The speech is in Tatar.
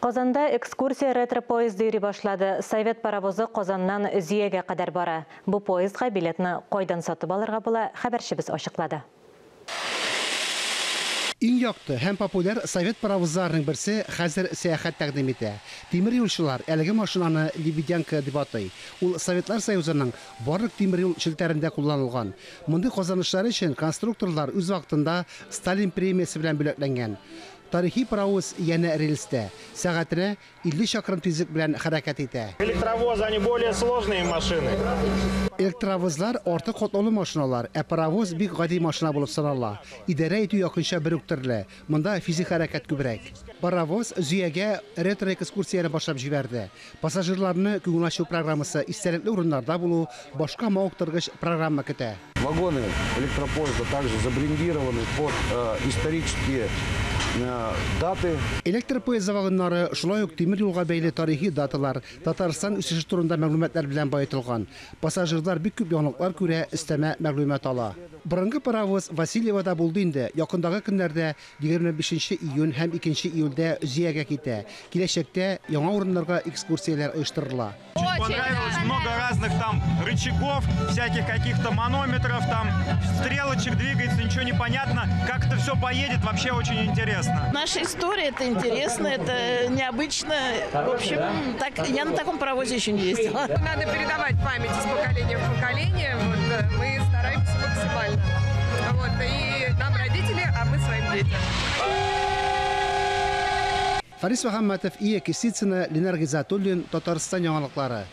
Казанда экскурсия ретро-поезды йөри башлады. Совет паровозы Казаннан Зөягә кадәр бара. Бу поездга билетны кайдан сатып алырга була, хәбәрчебез ачыклады. Иң якты һәм популяр совет паровозларының берсе хәзер сәяхәт тәкъдим итә. Тимер юлчылар әлеге машинаны «Лебедянка» дип атый. Ул Советлар Союзының барлык тимер юл челтәрендә кулланылган. Мондый казанышлар өчен конструкторлар үз вакытында Сталин премиясе белән бүләкләнгән. Тарихи паровоз янә рельста, сәгатенә 50 чакрым тизлек белән хәрәкәт итә. Электровозы, они более сложные машины. Электровозлар артык катлаулы машиналар, ә паровоз бик гади машина булып санала. Идарә итү якынча бер үк төрле. Монда физик хәрәкәт күбрәк. Паровоз Зөягә ретро-экскурсияне башлап җибәрде. Пассажирларны күңел ачу программасы, истәлекле урыннарда булу, башка мавыктыргыч программа көтә. Вагоны электропоезда также забрендированы под исторические даты. Электр поезды вагоннары шулай ук тимер юлга бәйле тарихи даталар, Татарстан үсеше турында мәгълүматлар белән баетылган. Пассажирлар бик күп яңалыклар күрә, өстәмә мәгълүмат ала. Борынгы паровоз Васильевода булды инде. Якындагы көннәрдә 25 июнь һәм 2 июльдә Зөягә китә. Киләчәктә яңа урыннарга экскурсияләр оештырыла. Очень понравилось, много разных там рычагов, всяких каких-то манометров, там стрелочек двигается, ничего не понятно. Как это все поедет, вообще очень интересно. Наша история, это интересно, это необычно. В общем, так, я на таком паровозе еще не ездила. Надо передавать память из поколения в поколение. Вот, мы стараемся максимально. Вот, и нам родители, а мы своим детям. Фарис Мөхәммәтов, Ия Кисицына, Ленар Гизатуллин, Татарстан яңалыклары.